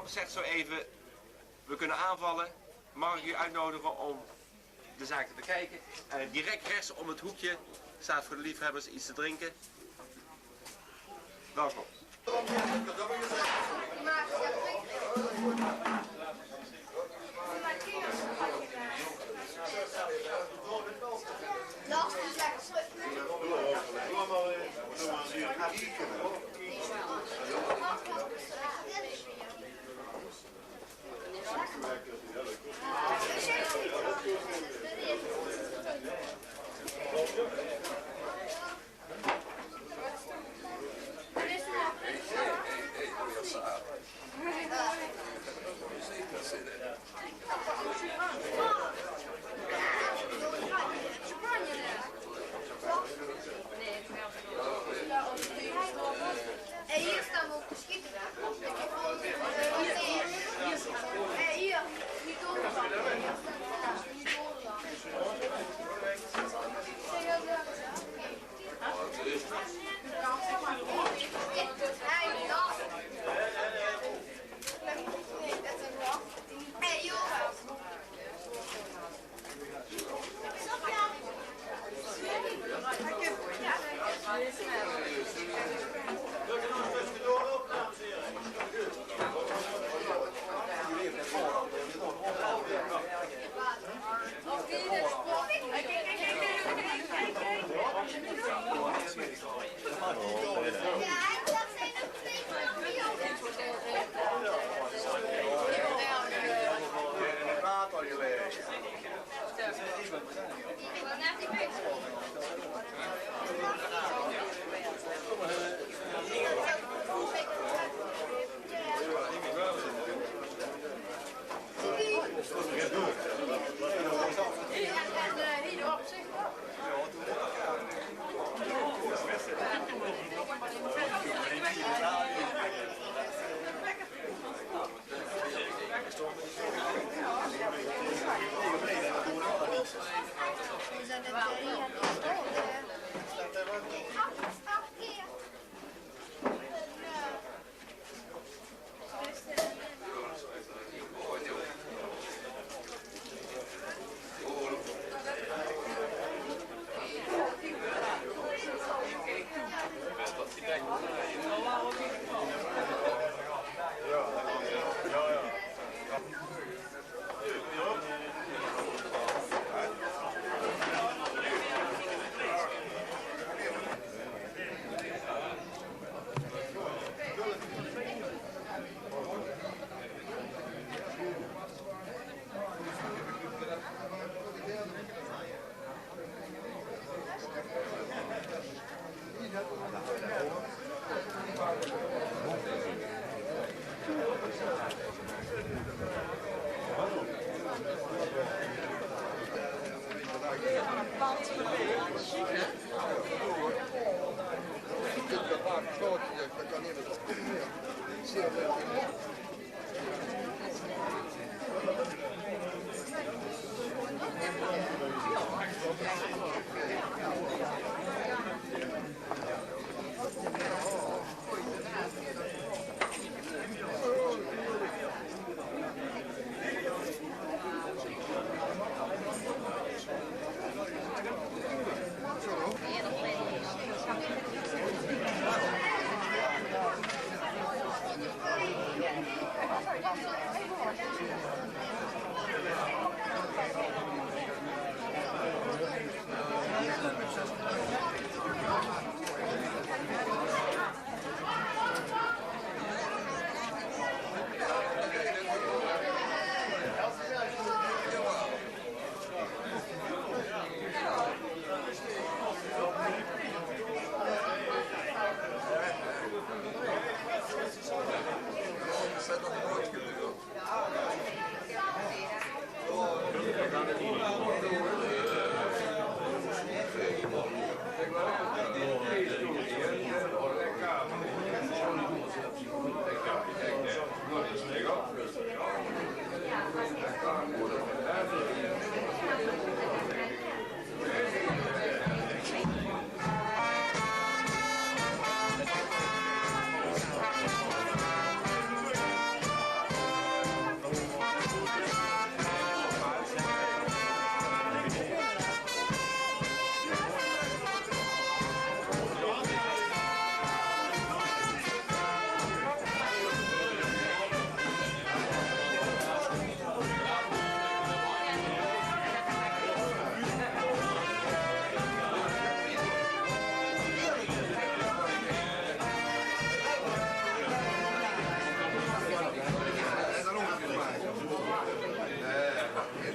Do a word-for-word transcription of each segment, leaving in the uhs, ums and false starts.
Zegt zo even: we kunnen aanvallen. Mag ik u uitnodigen om de zaak te bekijken? Eh, direct rechts om het hoekje staat voor de liefhebbers iets te drinken. Welkom. Hey, hier staan we op te schieten. Hey, hier. Niet doorgaan. Niet doorgaan. Hey, joh.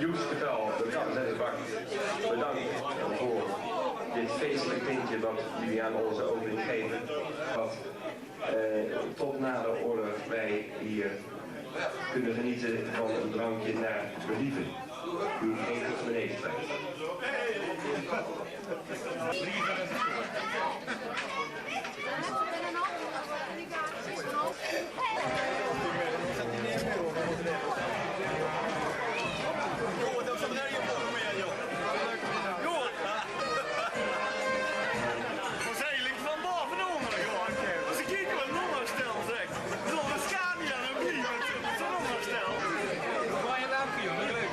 Joes Vertel, de Bak, bedankt voor dit feestelijk tintje wat jullie aan onze opening geven. Wat, eh, tot nader order wij hier kunnen genieten van een drankje naar believen. Doe geen meneer. Jao, dat is ein rieje nog mieë, joh. Jao. Waat zag ich van bove nao ónger, joh? Ze kieke waal nao ónger stel, zeg. Zo'n Scania, ein blie mit zo'n óngerstel. Mooi lampje, joh. Leuk.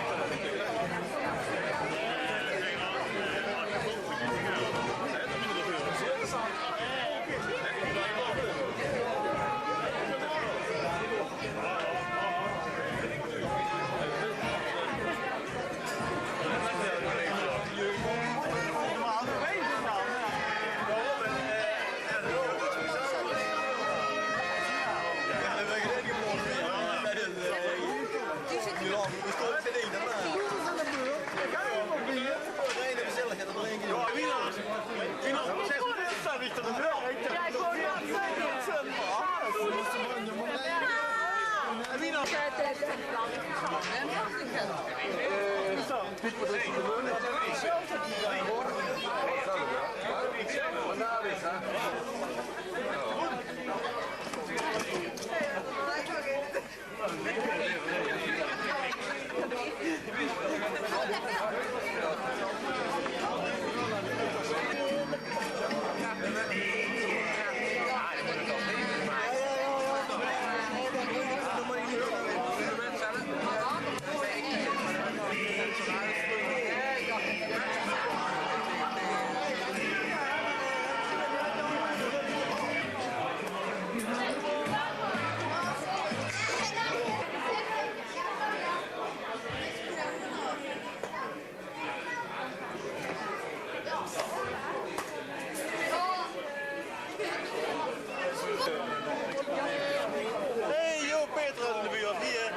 Hey, joh, Petra in de buurt, hier.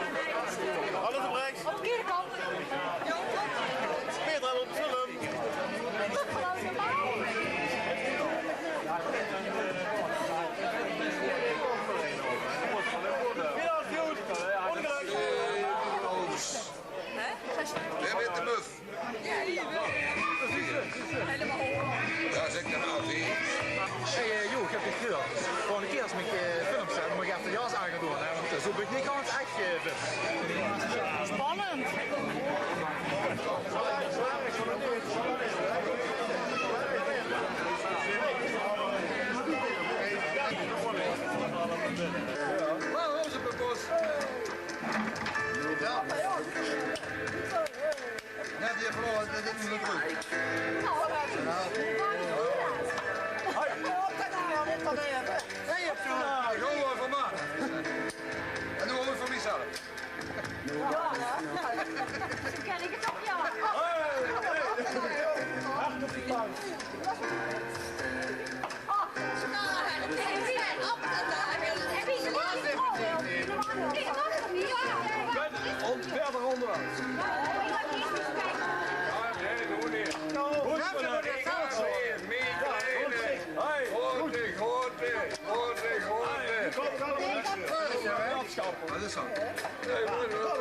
Alles op rechts. Op de verkeerde kant. Petra op de film. Ongeluk. Hè? Weer mit de muf. Dao zit de A V. Hey, eh, joh, ich höb dich gehuurd. Volgende kier es ich, eh, films höb, mót ich effe de jas aan gaon doon, hè, want, eh, zoe bön ich neet gans ech, eh, fit. Spannend. Jao. Net hie veur, dit is de groep. Hoi. Hoi, vermaak. En noe ouch veur mezelf. Jao, zoe kin ich 't ouch, jao. Hoi. Hart op de bank. Verder óngeruit. Hey, groete, groete, groete, groete. Wat is dat? Hey, mooi, hoor.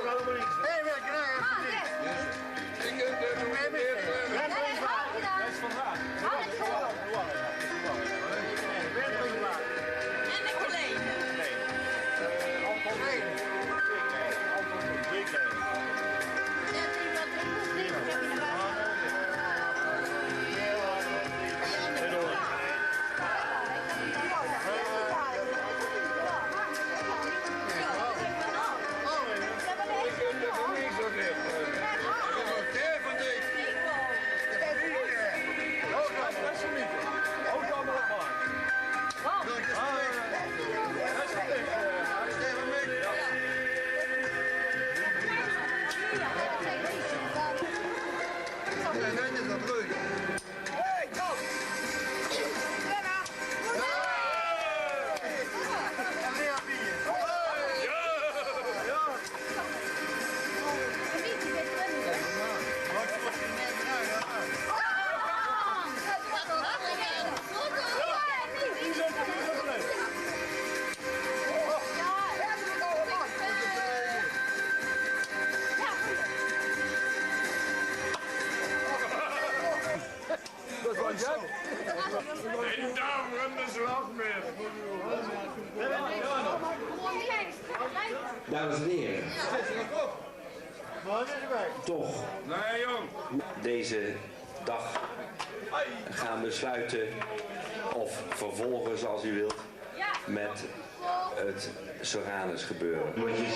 Dames en heren, toch deze dag gaan besluiten of vervolgen, zoals u wilt, met het Soranus gebeuren. Woordjes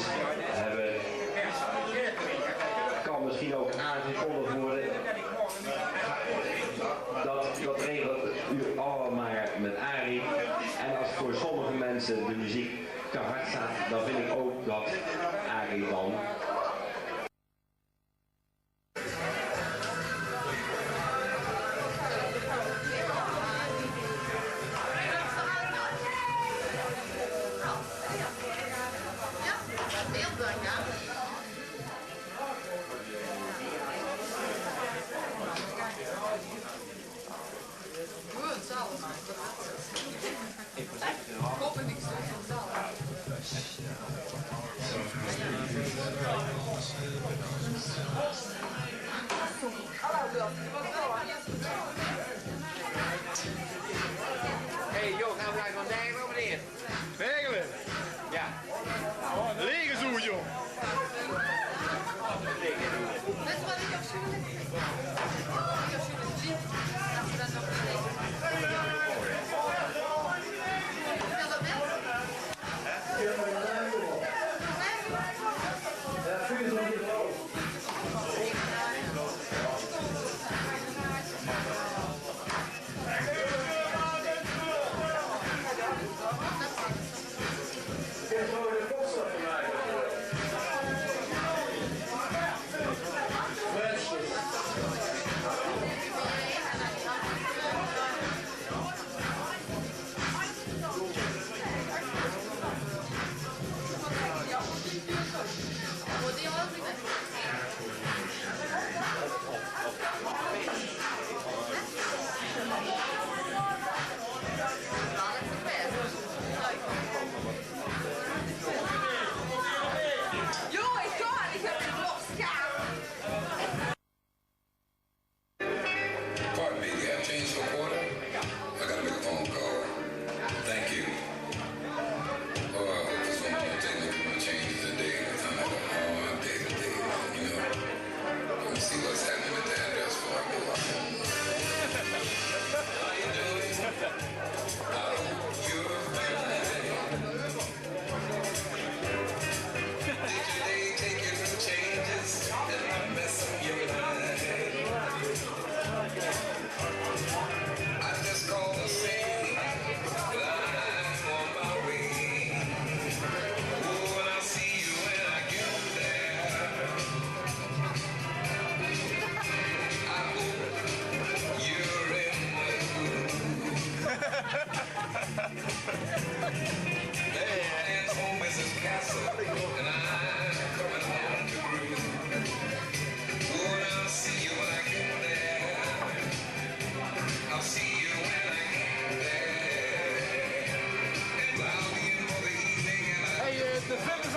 hebben, kan misschien ook aangekondigd worden. Dat, dat regelt u allemaal maar met Arie. En als voor sommige mensen de muziek te hard staat, dan vind ik ook dat Arie dan Hey, joh, gaan we daar gewoon bij, meneer? Regelen. Ja. Lege zoe, joh. Pardon me, do you have change for a quarter? I gotta make a phone call. Thank you. Oh, I hope this one won't take no changes today. I'm having a hard day today, you know. Let me see what's happening at the address before I go out. How you doing? I hope you're fine. Did your day take you through changes in the mess of your life? I just called to say that I'm on my way. Oh, and I'll see you when I get there. I hope you're in the mood. Let me dance on Wizard Castle, and I'm coming home to groove. Oh, and I'll see you when I get there. I'll see you when I get there. And I'll be in for the evening, and I Hey, eh, de film is